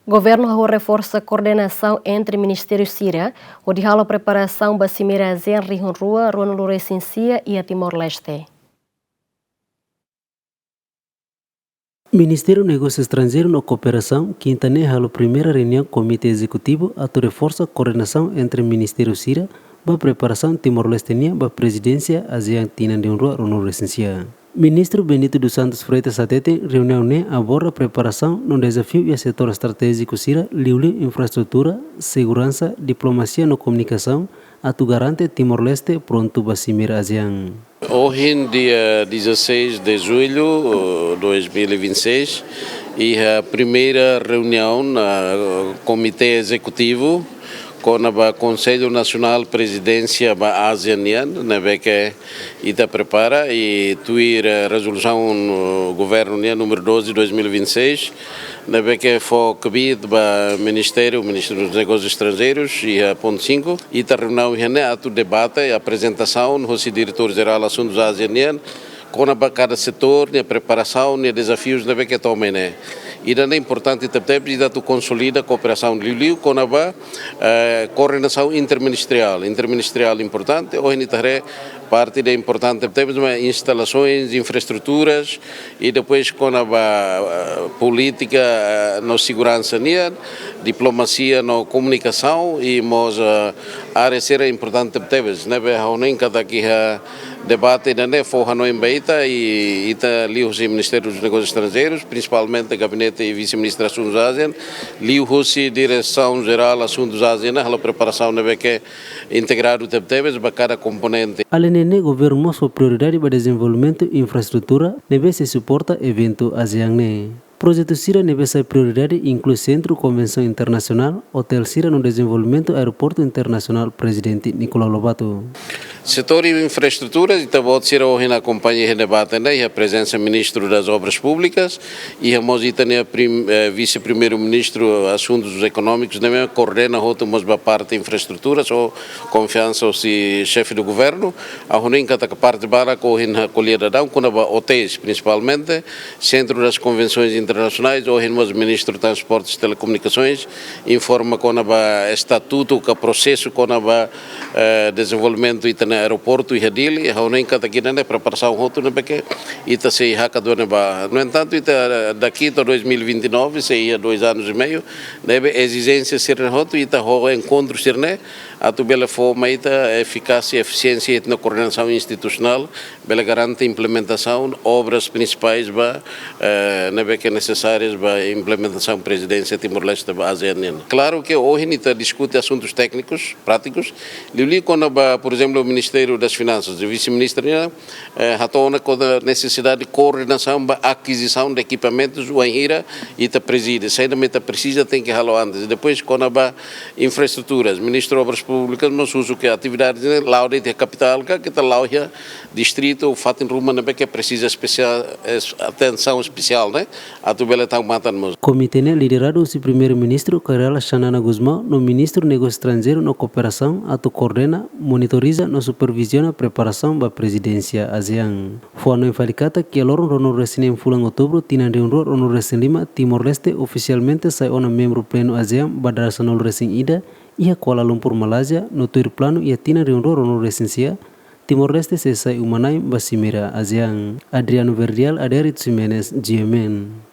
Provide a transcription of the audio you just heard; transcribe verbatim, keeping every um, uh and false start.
Governu hahú reforsa koordenasaun entre ministériu sira, hodi halo preparasaun ba Simeira ASEAN rihun rua ruanulu-resin-sia iha Timor-Leste. Ministériu Negósiu Estranjeiru no Kooperasaun, kinta ne'e halo primeira reuniaun Komité Ezekutivu atu reforsa koordenasaun entre ministériu sira, ba preparasaun Timor-Leste nian ba prezidénsia ASEAN tinan rihun rua ruanulu-resin-sia. Ministru Benito dos Santos Freitas hateten, reuniaun ne'e aborda preparasaun no dezafiu iha setór estratéjiku sira, liuliu infraestrutura, seguransa, diplomasia no komunikasaun, atu garante Timor-Leste prontu ba Simeira ASEAN. Ohin, dia dezasseis de julho, eh, dois mil e vinte e seis, iha primeira reuniaun, ah, Komité Ezekutivu, kona-ba Konsellu Nasionál Prezidénsia ba ASEAN nian, ne'ebé ke ita prepara i tuir, eh, rezolusaun, eh, governu nian númeru doze, dois mil e vinte e seis, ne'ebé ke fó kbiit ba Ministériu, Ministériu dos Negósius Estranjeirus, iha pontu cinco, ita reuniaun iha ne'e atu debate aprezentasaun hosi Diretór Jerál Asuntus ASEAN nian, kona-ba kada setór nia preparasaun, nia dezafius ne'ebé ke to'o mai ne'e. Ida-ne'e importante tebetebes, ida atu konsolida kooperasaun liuliu kona-ba, eh, koordenasaun interministeriál. Interministeriál importante, ohin ita haree parte ida importante tebetebes, maibé instalasoens, infraestruturas, i depois kona-ba, eh, polítika, eh, no seguransa nian, diplomasia no komunikasaun, i mós, eh, área sira importante tebetebes, ne'ebé ha'u hanoin katak iha debate ida-ne'e fó hanoin ba ita, i ita liuhusi Ministériu dos Negósius Estranjeirus, prinsipalmente Gabinete i Vise-Ministru Asuntus ASEAN, liuhusi Diresaun Jerál Asuntus ASEAN, halo preparasaun ne'ebé ke integradu tebetebes ba kada komponente. Aleinde ne'e, governu mós fó prioridade ba dezenvolvimentu infraestrutura ne'ebé sei suporta eventu ASEAN ne'e. Projetu sira ne'ebé sai prioridade inklui Sentru Konvensaun Internasionál, otél sira no dezenvolvimentu Aeroportu Internasionál Prezidente Nicolau Lobato. Setór infraestrutura, ita-boot sira ohin akompaña iha debate ne'e, iha prezensa Ministru das Obras Públicas, iha mós ita-nia prim-, eh, Vise-Primeiru-Ministru Asuntus Ekonómikus, ne'ebé koordena hotu mós ba parte infraestrutura, ho konfiansa hosi Xefe do Governu. Ha'u hanoin katak parte barak ohin ko'alia daudaun kona-ba otéis, prinsipalmente, Centro das Convenções Internacionais, ohin mós Ministru Transportes e Telecomunicações informa kona-ba estatutu ka prosesu kona-ba, eh, dezenvolvimentu ita-nia aeroportu iha Dili, ha'u hanoin katak ida-ne'e preparasaun hotu ne'ebé ke ita sei hakat duni ba. No entanto, ita daqui to'o dois mil e vinte e nove, sei iha dois anos e meio, ne'ebé ezijénsia sira-ne'e hotu ita ho enkontru sira-ne'e, atu bele fó mai ita efikásia, efisiénsia iha koordenasaun institusionál, bele garante implementasaun obras prinsipais ba, eh, ne'ebé ke nesesárias ba implementasaun prezidénsia Timor-Leste ba ASEAN nian. Klaru ke ohin ita diskute asuntus téknikus, prátikus, liuliu kona-ba, por ezemplu, Ministériu das Finansas, i Vise-Ministru nian, eh, hato'o ona kona-ba nesesidade de koordenasaun ba akizisaun de ekipamentus, wainhira ita prezide, saida mak ita presiza tenke halo antes. Depois, kona-ba infraestruturas, Ministru Obras Públikas mós husu ke atividades ne'e la'o de'it iha kapitál ka, keta la'o iha distritu, fatin ruma ne'ebé ke presiza espesiál, es-, atensaun espesiál, ne'e, atu bele tau matan mós. Komité ne'e lideradu husi Primeiru-Ministru Kay Rala Xanana Gusmão no Ministru Negósiu Estranjeiru no Kooperasaun atu koordena, monitoriza no superviziona preparasaun ba prezidénsia ASEAN. Fó hanoin fali katak iha loron ruanulu-resin-neen fulan Outubru tinan rihun rua ruanulu-resin-lima, Timor-Leste ofisialmente sai ona membru plenu ASEAN ba dala sanulu-resin-ida iha Kuala Lumpur, Malázia, no tuir planu iha tinan rihun rua ruanulu-resin-sia, Timor-Leste sei sai uma-na'in ba Simeira ASEAN. Adriano Verdial, Adérito Ximenes, G M N.